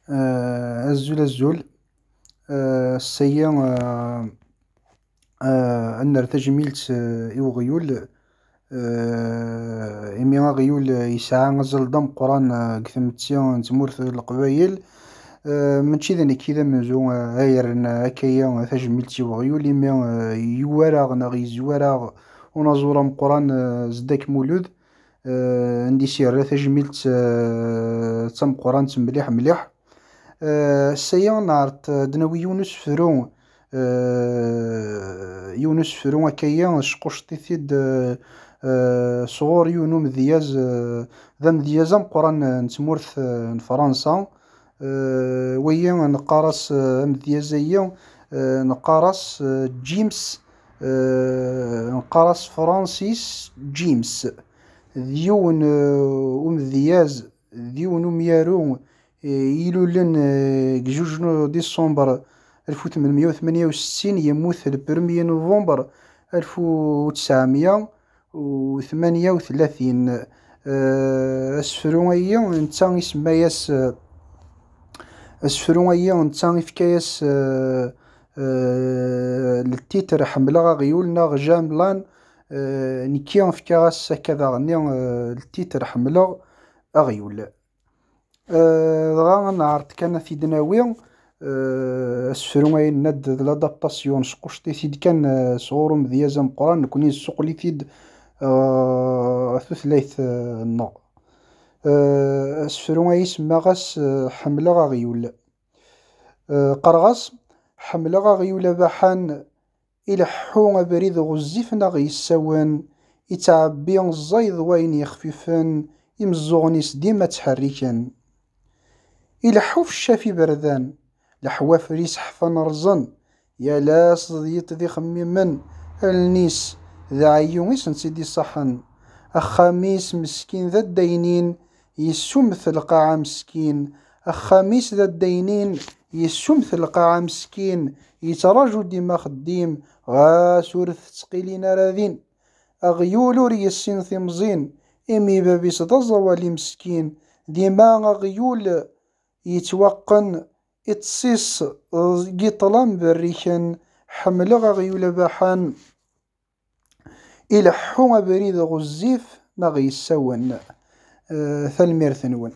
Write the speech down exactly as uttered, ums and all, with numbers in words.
Eh, azul, azul. Eh, ass-agi, eh, eh, ad nerr tajmilt, eh, i uɣyul. Eh, imi aɣyul, eh, yesɛa azal d ameqqran, eh, deg tmetti n tmurt n Leqbayel. Eh, mačči d nekk i d amenzu, eh, ay yerren, eh, akka-ya, eh, tajmilt i uɣyul, imi, eh, yewwar-aɣ neɣ yezwar-aɣ unaẓur ameqqran, eh, Zeddak Mulud, eh, anda i s-yerra tajmilt, eh, d tameqqrant mliḥ, mliḥ. Eh, ass-aya neɛreḍ ad d-nawi yiwen usefru, eh, yiwen usefru akka-ya, tceqquceḍ-it-id, eh, eh, sɣur yiwen umedyaz, eh, d amedyaz ameqqran n tmurt, eh, n Fransa. Eh, wagi neqqar-as, eh, amedyaz-agi, eh, neqqar-as, eh, James, eh, neqqar-as Francis James. D yiwen, eh, umedyaz, d yiwen umyaru, eh, ilulen, eh, deg juj n décembre alef u tmenmya u tmenya u settin, yemmut le premier novembre alef u tesɛemya u tmenya u tlatin. Eh, asefru-ayi, netta isemma-yas, eh, asefru-ayi, netta ifka-yas, eh, eh, le titre Ḥemmleɣ aɣyul neɣ J'aime l'âne. Eh, nekki fkiɣ-as akka daɣenni, eh, le titre Ḥemmleɣ aɣyul. Eh, dɣa ad neɛreḍ kan ad t-id-nawi, eh, asefru-ayi, nenna-d d l'adaptation, squcṭ-it-id kan, eh, sɣur umedyaz ameqqran, nekni nessuqqel-it-id, eh, ɣer tutlayt, eh, nneɣ. Eh, asefru-ayi semmaɣ-as, eh, Ḥemmleɣ aɣyul. Eh, qqareɣ-as: Ḥemmleɣ aɣyul abaḥan, ileḥḥu abrid ɣezzifen aɣ-yessawen, ittɛebbi ẓẓay d wayen yexfifen, imeẓẓuɣen-is dima ttḥerriken. Ileḥḥu f ccaf iberdan, leḥwafer-is ḥfan rẓen, yal ass d yiṭ d ixemmimen, allen-is d aɛeyyu i sen-tt-id-iṣaḥen. Axxam-is meskin d addaynin, yessumet lqaɛa meskin. Axxam-is d addaynin, yessumet lqaɛa meskin, yettraǧu dima axeddim, ɣas ur t-ttqilin ara din. Aɣyul ur yessin timẓin, imi bab-is d aẓawali meskin. Dima aɣyul yettwaqqen, iṭṭes-is deg iṭlam berriken. Ḥemmleɣ aɣyul abaḥan, ileḥḥu abrid ɣezzif neɣ yessawen. Eh, tanemmirt-nwen.